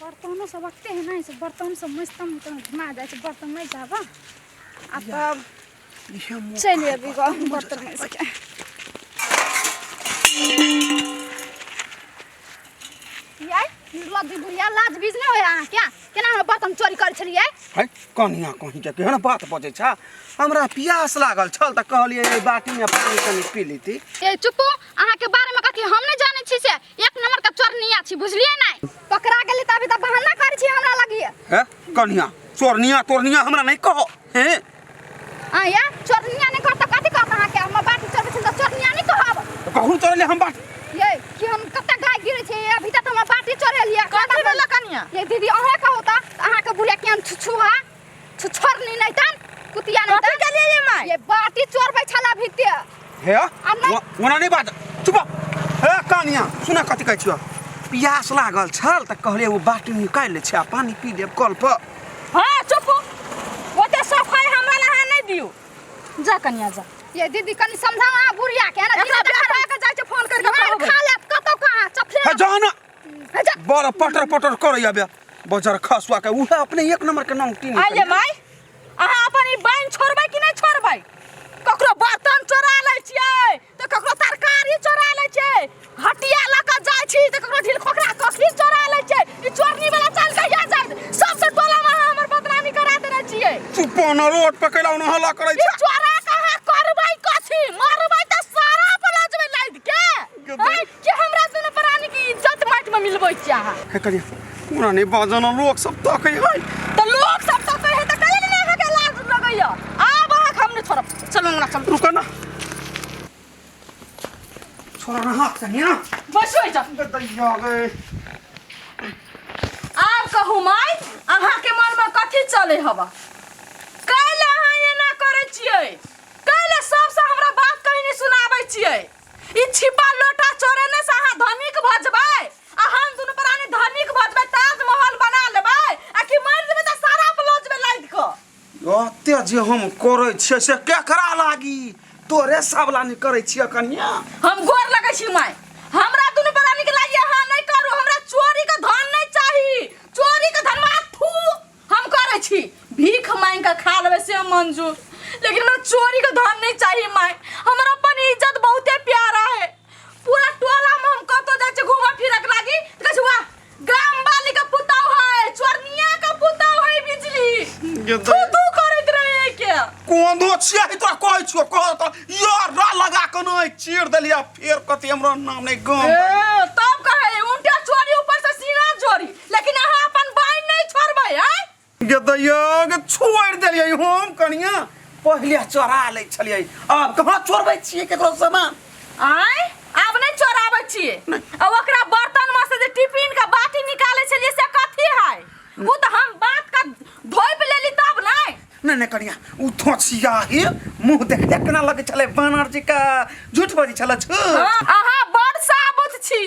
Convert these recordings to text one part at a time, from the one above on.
बर्तनो सब रखते है ना, सब बर्तन सब मजतम तो घुमा जाइ छै। बर्तन नहि जाब आ तब चलि अबी गाँव बर्तन मजि के। यार निर्लज्ज बुढ़िया, लाज बीज नहि होय अहाँके? केना हमरा बर्तन चोरी करै छलियै? है कनिया, कहीं के केहन बात बजै छ? हमरा पियास लागल छल तऽ कहलियै एहि बाटीमे पानि कनि पी लेती। ए चुपू, अहाँके बारेमे कथी हम नहि जानै छी से एक नंबर के चोरनिया छी, बुझलियै नहि? पकड़ा गेली तऽ अभी तऽ बहाना करै छी हमरा लगिए। हे कनिया, चोरनिया तोरनिया हमरा नहि कहो हे। आ या चोरनिया नहि कहत तऽ कथी कहत अहाँके? हमर बाटी चोरबै छी तऽ चोरनिया नहि कहब? कखन चोरले हम बाटी? ये कि हम कते गाय गिरै छै, अभी तक हमर बाटी चोरेलियै। कथी भेल कनिया? ये दीदी, अहें कहू तऽ अहाँके बुढ़िया केहन छुछुहा छुछोरनी नहि तन कुतिया नहि कथी तन। केलियै ये माय? ये बाटी चोरबै छला भीते। हे आ नहि- ओना नहि बात, चुप। हे कनिया, सुना, कथी कहै छियौ? पियास लागल छल तऽ कहलियै ओ बाटी निकालि लै छै आ पानि पी लेब कल पर। हाँ चुप, ओते सफाई हमरा ला अहाँ नहि दियौ। जा कनिया जा। ये दीदी, कनि समझाउ अहाँ बुढ़िया के ना। एकरा बेटा के जाइ छै फोन करके मार कहबै। खा लेत कतौ कहाँ चपले। हे जान हे जा। बड़ पटर पटर करैया बे बजर खसुआ के, उहे अपने एक नंबर के नाम टीन। आइए माय, अहाँ अपन ई बहिन छोड़बै कि नहि छोड़बै? ककरो बर्तन चोरा लै छियै तऽ ककरो तरकारी चोरा लै छियै, हटिया लऽ कऽ जाइ छी तऽ ककरो ढील खोखरा कखी चोरा लै छियै। ई चोरनी वाला चाल कहिया जायत? सबसे टोला में अहाँ हमर बदनामी करा देने छियै। चुप न, रोड पे कैला ओना हल्ला करै ई छै। चोरा कऽ अहाँ करबै कथी? मरबै तऽ सारा पर लऽ जेबै लादि के। आँय, कि हमरा दुनू प्राणी के इज्जत माटि में मिलबै छियै अहाँ? हे कनिया, ओना नहि बाजन, लोक सब तकै है। तऽ लोक सब तकै है तऽ कहियो ने अहाँके लाज लगैया। आब अहाँके हम नहि छोड़ब। चलू अंगना चलू। रुक ना, छोड़ा ना हाथ कनिया। बैसो एहिठाम। दैया गे। आब कहू माय, अहाँके मनमे कथी चलै हवा? कैले अहाँ एना करै छियै? कैले सबसँ हमरा बात कहीं नहि सुनाबै छियै? ई छिपा लोटा चोरेने से अहाँ धनिक भऽ जेबै आ हम दुनू प्राणी धनिक भऽ जेबै, ताजमहल बना लेबै, आ कि मरि जेबै तऽ सारा लऽ जेबै लादि कऽ? ओते जे हम करै छियै से केकरा लागी? तोरे सब ला नहि करै छियै कनिया। हम गोर लगै छी माय, हमरा दुनू प्राणी के लागी अहाँ नहि करू। हमरा चोरी के धन नहि चाही। चोरी के धन थू हम करै छी, भीख मांगि कऽ खा लेबै से मंजूर, लेकिन हमरा चोरी के धन नहि चाही माय। हमर अपन इज्जत बहुते प्यारा है। पूरा टोला में हम कतौ जाइ छी घूमऽ फिरऽ के लागी तऽ कहै छै, वाह, ग्राम वाली के पुतौह है, चोरनिया के पुतौह है बिजली। थू थू करैत रहे के। कोन दो छियै तोरा कहै छियौ, कह तऽ यार रा लगा कऽ नहि चीर देलियै, फेर कथी हमरा नाम नहि गाम। ए, तब कहे उनटा चोरी, ऊपर से सीना चोरी, लेकिन अहाँ अपन बाइन नहीं छोड़बै आय। गे दैया गे, छोड़ि देलियै हम कनिया। पहिले चोरा लै छलियै, आब कहाँ चोरबै छियै केकरो सामान? आय, आब नहीं चोराबै छियै? आ ओकरा बर्तन में से जे टिफिन के बाटी निकालै छलियै से कथी है? उ तऽ हम बात का धोइप लेली तब नहीं। नहि नहि कनिया, ओ थोचिया ही मुँह देखले केना लगै छलै बानर जी का, झूठ बजै छलै झूठ। हाँ, अहाँ बड़ साबुत छी।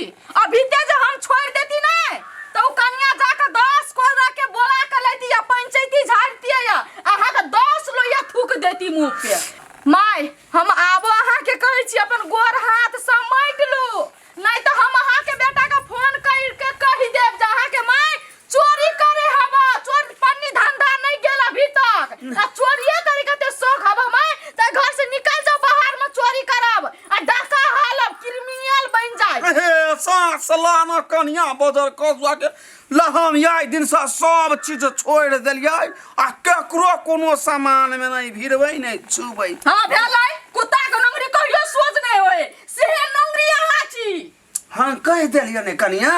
अभी ते जे हम छोड़ देती नहीं तो उ कनिया जाके 10 कोड़ा के बोला के लेती या पंचायती झाड़ती या अहाँ के 10 लोहिया थूक देती मुंह पे। माय, हम आबो अहाँ के कहै छी, अपन गोर हाथ समेट लू, नहीं तो हम अहाँ के बेटा के फोन कर के कहि देब जे अहाँ के माय चोरी करे हवा, चोर पन्नी धंधा नहीं गेल अभी तक, आ चोरिये करे के ते शौक हवा माय, त घर से निकल जाओ बाहर में, चोरी करब आ डाका हालब, क्रिमिनल बन जाए। हे सास लाना कनिया, बजर कसुआ के लहम आइ दिन से सब चीज छोड़ि देलियै आ केकरो कोनो सामान में नहीं भिड़बै, नहीं छुबै। हाँ भेलै, कुत्ता के नंगरी कहियो सोच नहीं होए सेहे नंगरी अहाँ छी। हम कहि देलियै ने कनिया,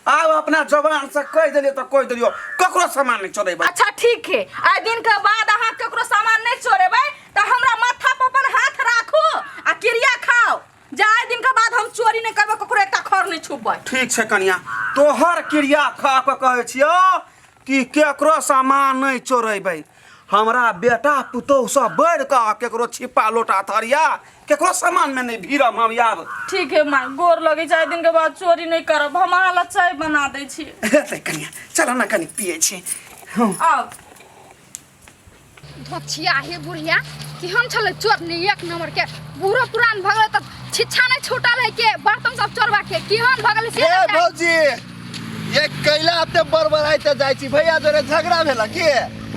आब अपना जबान से कहि देलियै तऽ कहि देलियौ, ककरो सामान नहि चोरेबै। अच्छा ठीक है, आइ दिन के बाद अहाँ केकरो सामान नहीं चोरेबै तऽ हमरा माथा पर अपन हाथ राखू आ क्रिया खाओ जे आइ दिन के बाद हम चोरी नहीं करबै, ककरो एकटा खर नहीं छुपबै। ठीक छै कनिया, तोहर क्रिया खा कऽ कहै छियौ कि केकरो सामान नहि चोरेबै। हमरा बेटा पुतोहु सब बढ़ि कऽ केकरो छिपा लोटा थरिया केकरो सामान में नहीं भीड़म हम आब। ठीक है माँ, गोर लगे छै, आइ दिन के बाद चोरी नहीं करब। हम अहाँ ला चाय बना दै छी। हेतै कनिया, चल ना कनि पियै छी। हँ। आउ। धोछिया हे बुढ़िया, कि हम छलै चोरनी एक नंबर के? बूढ़ो पुरान भऽ गेलै तऽ छिच्छा नहि छूटल है के बर्तन सब चोरबा के। केहन भऽ गेलै से ए नहि जानि। भौजी, ये कैला एते बड़बड़ाइते जाइ छी भैया जोरे झगड़ा भेला की?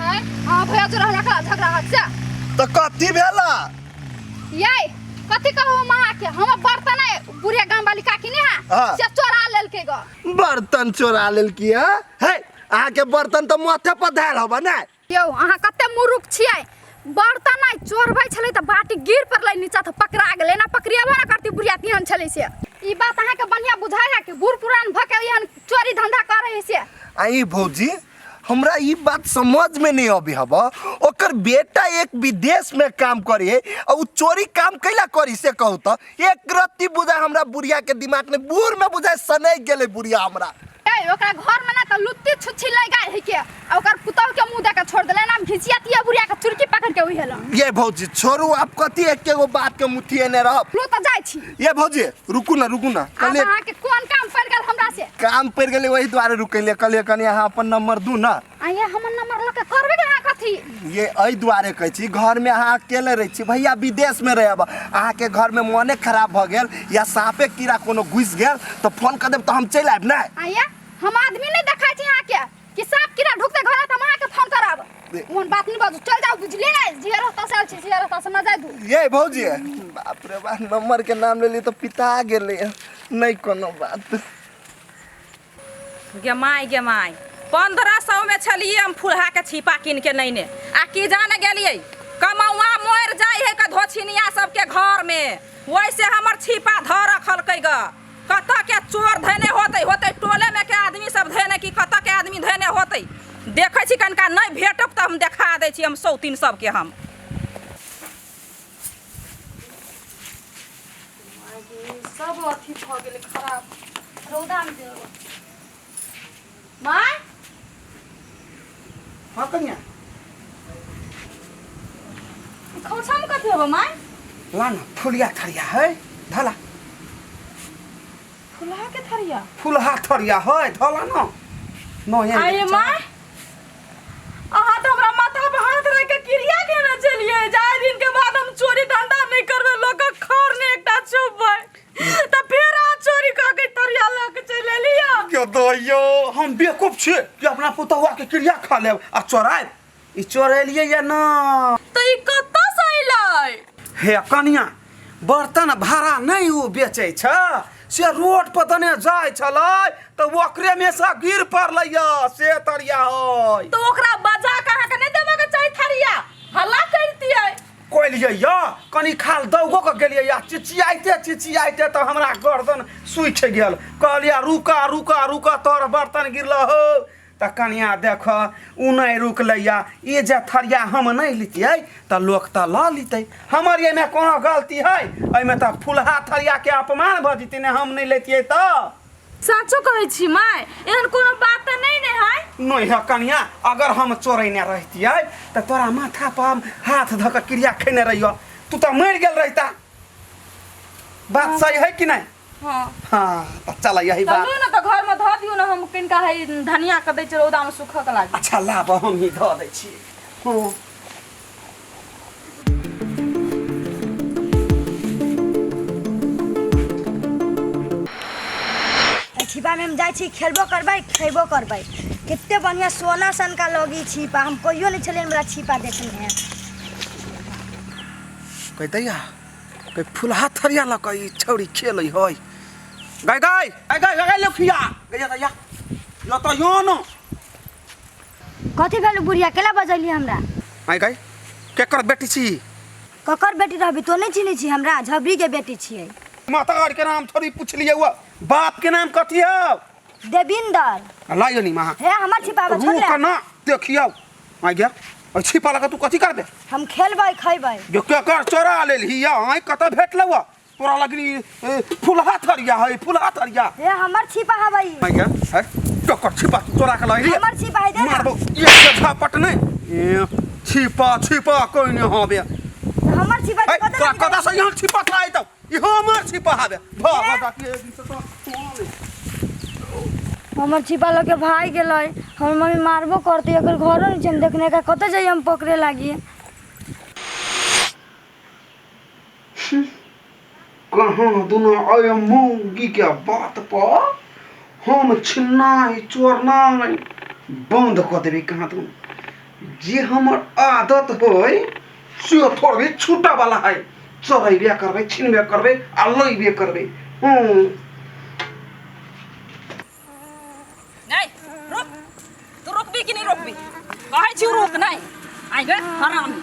हैं हां, भैया जोरे हमरा कला झगड़ा होत से। तऽ कथी भेला? ये कथी कहू हम अहाँके, हमर बर्तन है बुढ़िया गाम वाली काकी ने है हाँ। से चोरा लेलकै ग। बर्तन चोरा लेलकी? है हे, अहाँके बर्तन तऽ माथे पर धयल हबे ने। यौ अहाँ कते मूर्ख छियै, बर्तन आइ चोरबै छलै तऽ बाटी गिर पड़लै नीचा तऽ पकड़ा गेलै ना, पकड़िएबो ना करती बुढ़िया तेहन छलै से। ई बात अहाँके बढ़िआँ बुझाइ है कि बूढ़ पुरान भऽ के एहन चोरी धंधा करै है से? आई भौजी, हमरा ई बात समझ में नहीं अबे हब, ओकर बेटा एक विदेश में काम करे है और उ चोरी काम कैला करी से कहू त एक रत्ती बुझाय हमरा बुढ़िया के दिमाग में बूढ़ में बुझाय सनक गेलै बुढ़िया हमरा। ए ओकरा घर में ना त लुत्ती छुच्छी लग गेल है के, आ ओकर पुतहु के मुंह देके छोड़ देले ना, घिचिया तिया बुढ़िया के चुरकी पकड़ के उहेल। ये भौजी छोड़ू, आप कथी एक एगो बात के मुठिएने रहब। लो त जाइ छी। ये भौजी रुकू ना, रुकू ना। आब कहलिए अहाँके कोन काम पड़ि गेल हमरा से? काम पड़ि गेलै वही दुआरे रुकलिए, कहलिए कनि अहाँ अपन नंबर दू ना। आ ये हमर नंबर लऽ के करबै के अहाँ कथी? ये एहि दुआरे कहै छी, घरमे अहाँ अकेले रहै छी, भैया विदेशमे रहब, अहाँके घरमे मोने खराब भऽ गेल या साँपे कीड़ा कोनो घुसि गेल तऽ फोन कऽ देब तऽ हम चलि आयब ने। आ ये हम आदमी नहि देखै छी अहाँके कि साँप कीड़ा ढुकतै घर तऽ हम अहाँके फोन करब। ओहन बात नहि बाजू, चल जाउ, बुझलियै ने? जे रस्ता से आयल छी से रस्ता से न जाय दू। ये भौजी, बाप रे बाप, नंबर के नाम लेलियै तऽ पिता गेलै। नहि कोनो बात। गे माय गे माय, 1500 में छलिए हम फुलहा के छिपा कीन के नैने, आ की जाने गेलिए कमौआ मरि जाइ है के धोछिनिया सबके घर में, वैसे हमर छिपा धऽ रखलकै ग। कतऽ के चोर धैने होतै, होतै टोले में के आदमी सब धैने कि कतऽ के आदमी धैने होतै, देखै छी कनिका नहि भेटब तऽ हम देखा दै छी हम सौतीन सबके हम। सब अथी भऽ गेलै खराब रौदामे देब माय। हाँ कनिया, खोछामे कथी होबो माय? ला ना फुलिया थरिया है धला। फुलहा के थरिया? फुलहा थरिया है, धला ना नो। ये आये माय, अहाँ तऽ हमरा माथा पर हाथ राखि के क्रिया केने छलियै जाहि दिन के बाद हम चोरी धंधा नहि करबै, लोकक खर नहि एकटा छुपबै, तऽ फेर अहाँ चोरी कऽ के थरिया लऽ के चलि एलियै। यो दैयो, हम बेवकूफ छी कि अपना पुतहुआ के क्रिया खा लेब आ चोरायब? ई चोरेलियै या ना। तऽ ई कतऽ से अयलै? हे कनिया, बर्तन भाड़ा नहि ओ बेचै छ से रोड पर दने जाइ छलै तऽ ओकरे में से गिर पड़लै या से तरिया है। तऽ ओकरा बजा के अहाँके नहि देबऽ के चाही थरिया, हल्ला करितियै। कहलियै या कनी खाल दौगो के गेलियै या चिचियाइते चिचियाइते तऽ हमरा गर्दन सूखि गेल। कहलियै रुका रुका रुका, तोहर बर्तन गिरल हो। तऽ कनिया देख, ओ नहि रुकलैया। ई जे थरिया हम नहि लितियै तऽ लोक तऽ लऽ लितै, हमर एहिमे कोनो गलती है? एहिमे तऽ फुलहा थरियाके अपमान भऽ जेतै ने हम नहि लैतियै तऽ। साचो कहै छी माय, एहन कोनो बात तऽ नहि ने है? नहि है कनिया, अगर हम चोरैने रहितियै तऽ तोरा माथा पर हम हाथ धऽ कऽ क्रिया खेने रहियो, तू तऽ मरि गेल रहिता। बात सही है कि नहि? हाँ। हाँ तऽ चल यही तऽ बात लू ने तऽ घरमे धऽ दियौ ने, हम कनिका है धनिया के दै छियै रौदामे सुखऽ के लागी। अच्छा लाब, हम ही धऽ दै छियै। हँ छिपामे हम जाइ छी, खेलबो करबै खेबो करबै। कते बढ़िआँ सोना सनका लगी छिपा, हम कहियो नहि छलियै हमरा छिपा देखने है। कहि दैया कहि फुलहा थरिया लऽ कऽ ई छौड़ी खेलै है। गाय गाय गाय गाय गाय लखिया गैया दैया यो तऽ यो न। कथी भेल बुढ़िया, केला बजलियै हमरा? आइ गाय, केकर बेटी छी? ककर बेटी रहबी, तो नहि चिन्है छी हमरा? झबरी के बेटी छियै। माता के नाम थोड़ी पुछलियै हुआ, बाप के नाम कथी हौ? देविंदर। लाइयो नी महा हे, हमर छिपाबा छोड़। रुक ना, देखियौ आइ गया ओइ छिपा लगा तू कथी करबे? हम खेलबै खैबै। जो केकर चोरा लेलही या आइ कतऽ भेटलौ हौ तोरा लगनी फुलहा थरिया है, फुलहा थरिया। हे, हमर छिपा हबै। आइ गया है, केकर छिपा तू चोरा के लही? हमर छिपा है, दे ना। मारबो एक झापट नहीं। ए, छिपा छिपा कोई नहीं हबे। हमर छिपा है कतऽ तोरा लगी? कतऽ से यहाँ छिपा आइ तब ई हमर छिपा हबे भ भ के एक दिन से तो हमर छिपा लऽ के भागि गेलै, हमर मम्मी मारबो करतै। एकर घरो नहि छै हम देखने, एकरा कतऽ जइयै हम पकड़े लागी? कहाँ दुनू अय मौगी के बात पर हम छिन्नाइ चोरनाइ बन्द कऽ देबै कहाँ तू जे हमर आदत होय से थोड़बे छूटऽ वाला है चोरेबे करबै छिनबे करबै आ लैबे करबै हूँ। नहीं रुक, तू रुकबी कि नहीं रुकबी? कहै छी रुक। नहीं आइ गे हरामी,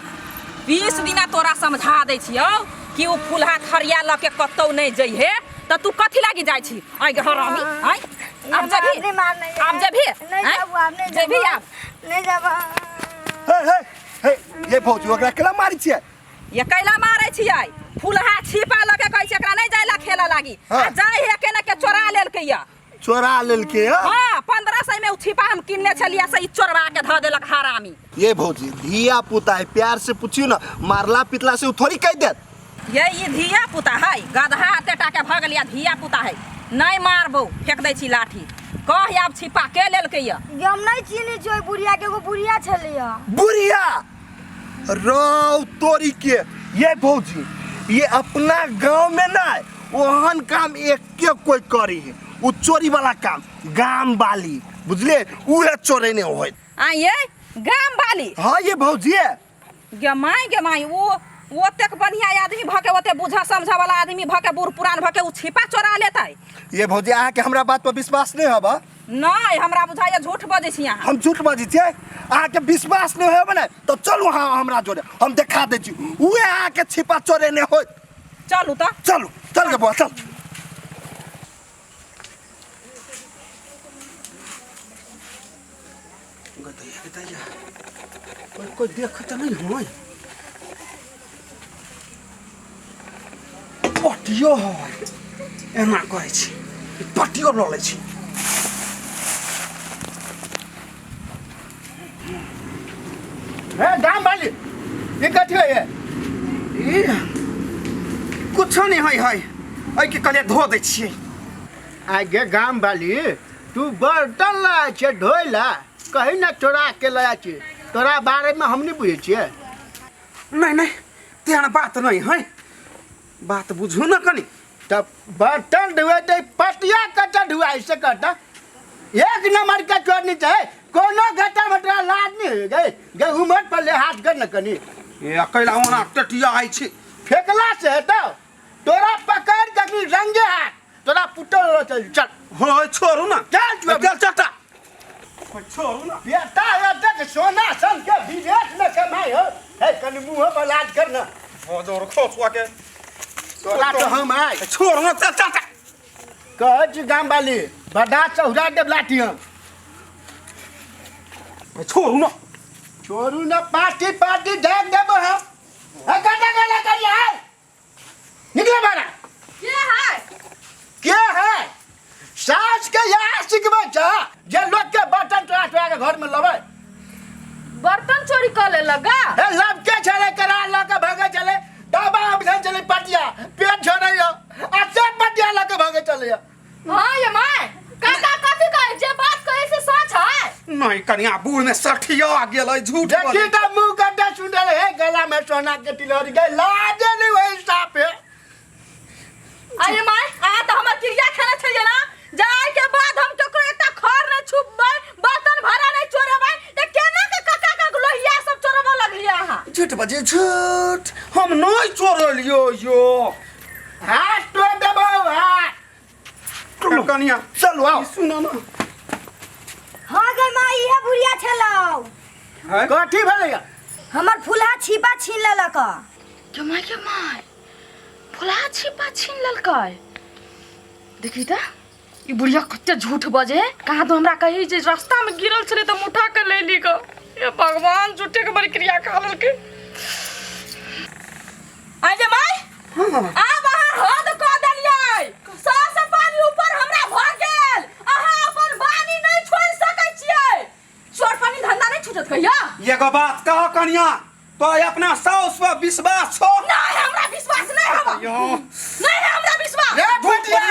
20 दिना तोरा समझा दै छियौ कि ओ फुलहा थरिया लऽ के कतौ नहि जइहे, तऽ तू कथी लागी जाइ छी? आइ गे हरामी, आइ आब जेबही? नहीं मारना। आब जेबही? नहीं। आँय? जाबू आब नहीं। जेबही आब? नहीं जाबू। हे हे हे, ये भौजी, ओकरा केना मारै छियै? ये कैला मारै छियै? फुलहा छिपा लऽ के कहै छै एकरा नहि जाइ ला खेलऽ लागी। हाँ। आ जाइ हे केना के चोरा लेलकै या। चोरा लेलकै? हँ। हाँ, 1500 में उ छिपा हम किनने छलियै से ई चोरबा के धऽ देलक हरामी। ये भौजी, धिया पुता है, प्यार से पूछियो ना, मारला पिटला से उ थोड़ी कह देत। ये ई धिया पुता है? गदहा एते के भऽ गेलिया, धिया पुता है? नहि मारबौ, फेंक दै छी लाठी। कह आब, छिपा के लेलकै या? ये हम नहीं चिन्है छियै ओहि बुढ़िया के, एगो बुढ़िया छलैया। बुढ़िया रौ तोरी के। ये भौजी, ये अपना गांव में ना ओहन काम एक के कोई करी है, उ चोरी वाला काम गाम वाली, बुझलिए? उहे चोरे ने होय। आ ये गाम वाली? हाँ ये भौजी। गे माय, गे माय, वो ओतेक बढ़िया आदमी भऽ के, ओते बुझा समझा वाला आदमी भऽ के, बूढ़ पुरान भऽ के उ छिपा चोरा लेतै? ये भौजी, अहाँके हमरा बात पर विश्वास नहीं हबा? नहि, हमरा बुझाइए झूठ बजै छी अहाँ। हम झूठ बजै छियै? अहाँके विश्वास नहीं होबे ने तऽ चलू अहाँ हमरा जोरे, हम देखा दै छी, उहे अहाँके छिपा चोरे ने होत। चलू तऽ। चलू, चल के बौआ, चल। गदैया गदैया, कोई कोई देख तऽ नहीं होय। पटियो है, एना करै छी, पटियो लऽ लै छी। हे गाम वाली, ई कथी है? ई कुछो नहीं है, है एहिके कहलियै धो दै छियै। आगे गाम वाली, तू बर्तन लाय छै धोइ ला, कहीं ना चोरा के लया छी? तोरा बारे में हम नहीं बुझै छियै। नहीं नहीं, तेहन बात नहीं है, बात बुझू ना कनी। तब बर्तन धुए ते पटिया कटा धुआई से कटा एक नंबर का चोर नहीं चाहे कोनो घटा मटरा लाज नहीं हो गए गे उमर पर ले हाथ कर न कनी। ए अकेला ओना टटिया आई छी। फेकला से हेतौ? तोरा पकड़ के रंगे हाथ तोरा पुटल चल चल। हो छोड़ू ना। चल तू। चल चटा, छोड़ू ना। बेटा एतेक सोना सन के विदेश में कमाई हो हे, कनी मुँह पर लाज कर न। हो जोर खोसुआ के। तोरा तो हम आए। छोड़ू ना, चल चल। कहै छी गाम वाली, बड़ा चौरा देब लाठी हम। छोड़ू ना। छोड़ू ना, पार्टी पार्टी झाँक देबो हम। हे कटा गला करिया है, निकले बारा। के है? के है? सास के यहाँ सिखबै छ जे लोग के बर्तन चोरा चोरा के घर में लबै। बर्तन चोरी कऽ लेलक गा? हे लब के छले करा लऽ के भगे चले, दबा अभियान चले, पटिया पेट छोड़ै आ सब पटिया लऽ के भगे चले। हाँ ये my, काका कथी कहे? जे बात कहे से सच है। नहीं कनिया, बूढ़ में सठिया गेल है, झूठ देखी बजै। तऽ मुँह कते सुंदर है, गला में सोना के तिलहरी गए, लाजे नहीं वही साफ है। अरे my, अहाँ तऽ हमर क्रिया खेने छलियै ना, जाय के बाद हम केकरो एकटा खर नहि छुपबै, बर्तन भाड़ा नहि चोरेबै, तऽ केना के काका के लोहिया सब चोरबऽ लगलियै अहाँ? झूठ बजे, झूठ, हम नहीं चोरलियो यो। हाथ तोड़ देबौ हाथ। कनिया। चलू आओ। सुनो ना। हाँ गे माई, इहे बुढ़िया छलौ। है? कथी भेलैया? हमर फुलहा छिपा छीन लेलक। गे my, गे माय, फुलहा छिपा छीन लेलकै? देखी तऽ ई बुढ़िया कते झूठ बजे है। कहाँ तो हमरा कही जे रास्ता में गिरल छलै तऽ हम उठा के ले ली ग। हे भगवान, झूठे के बड़ी क्रिया खा लेलकै। आइ जे माय, आब अहाँ हद कऽ देलियै। सास पानी ऊपर हमरा भऽ गेल। अहाँ अपन वाणी नहि छोड़ि सकै छियै। चोर पानी धंधा नहि छूटत कहिया। एगो बात कह कनिया, तो अपना साउस पर विश्वास छो? नहि, हमरा विश्वास नहि हवा। यो। नहि है हमरा विश्वास। रे भुटिया,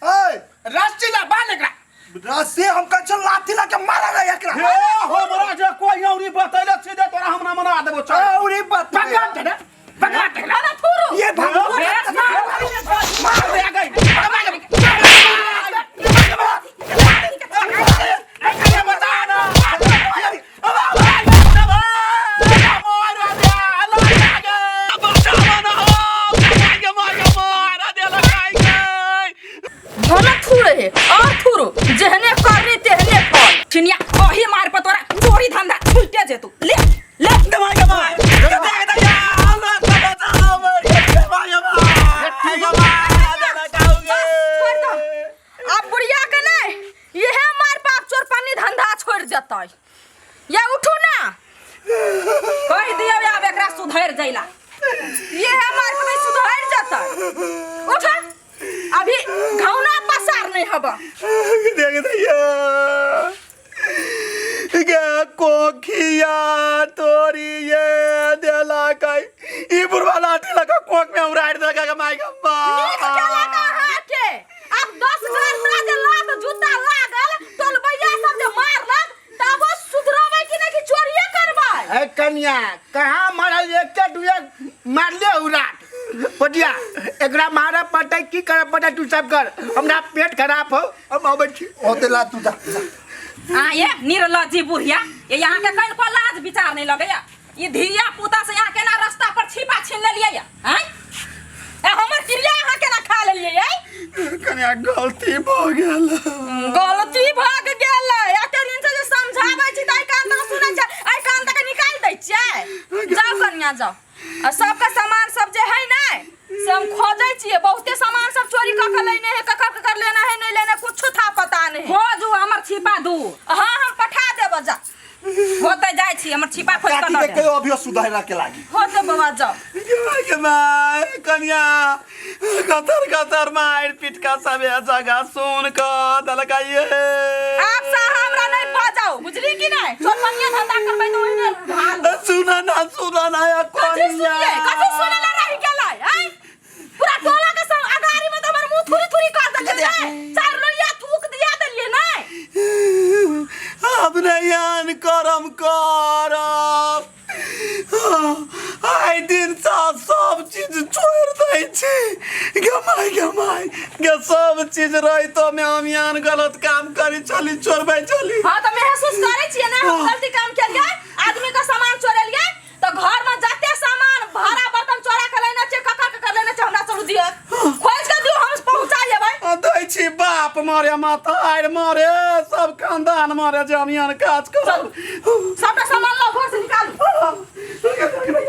ए रस्सी ला बांध एकरा। रस्सी हम कहै छौ लाठी ला के मारा रे एकरा। हे हमरा जे कोई औरी बतैले सीधे तोरा हमरा मना देबो, चल। औरी बतैले। पकड़ दे रे, पकड़ दे रे। अरे थुरू। ये भगवान। मार दे गई। यही मार पर तोरा चोरी धंधा छूटे जेतू ले ले गमाय गमाय गमाय दैया हमरा के बचाओ गमाय गमाय गमाय छोड़ दो अब बुढ़िया के नहीं यह मार पाप चोर पानी धंधा छोड़ जतई या उठू ना कह दियो आब एकरा सुधर जइला ये मार पर नहीं सुधर जतई उठ अभी घौना पसार नहीं हबा देख दैया गे कोखिया तोरी ये देला कई ई बुढ़वा लाठी लगा कोख में उड़ाड़ देलका के माय गम्मा नीक केलक अहाँके आब 10 घंटा जे लात जूता लागल टोलबैया सब जे मारलक तब ओ सुधरबै कि नहि कि चोरिये करबै ए कन्या कहाँ मारल एके दुए मारले उराट पटिया एकरा मारऽ पड़तै की करऽ पड़तै तू सब कर हमरा पेट खराब हो हम अबै छी ओते ला तू जा जा। आ ये निर्लज्जी बुढ़िया ये यहाँ के कनिको लाज विचार नहीं लगैया ई धिया पुता से यहाँ केना रास्ता पर छिपा छीन लेलियै या आँय ए हमर क्रिया अहाँ केना खा लेलियै आँय कन्या गलती भऽ गेल गलती भऽ गेलै एते दिन से जे समझाबै छी तऽ एहि कान तक सुनै छै एहि कान तक निकालि दै छियै जाउ कनिया जाउ आ सबके सामान सब जे है ने से हम खोजै छियै बहुते सामान सब चोरी कऽ के लेने है ककर ककर लेना है नहीं लेना कुछो था पता नहीं खोजू हमर छिपा दू हाँ हम पठा देब जा होते जाइ छी हमर छिपा खोज काकी कऽ के दऽ कहियो अभियो सुधारा के लागी होते बाबा जाउ गे माय कन्या कतर कतर मारि पीट का सब जगह सुन कऽ देलका ये आप सा हमरा नहीं बजाओ बुझली कि नहीं चोरपनिया धंधा करबै तऽ ओहिने ढाल सुना ना सुना ना या कथी सुनिए कथी सुने ला रहि गेलै आँय पूरा टोला के संग अगारी में तो हमर मुंह थुरी थुरी कर देलियै ने चार लोहिया थूक दिया देलियै ने अब नहीं आन करम करब आइ दिन सा सब चीज छोड़ि दै छी गे माय गे माय गे सब चीज रहितो में हम यान गलत काम करी चली चोरबै चली हाँ तो महसूस करै छियै ने हम गलती काम केलियै आदमी के सामान चोरेलियै तो घर में जते सामान भाड़ा बर्तन चोरा के लेने छै ककर ककर लेने छै हमरा चलू दिअ खोज के दियौ हम पहुंचा जेबै आ दै छी बाप मरे माता आर मरे सब खानदान मरे जे हम यान काज करब सबटा सामान लऽ घर से निकालू चलू।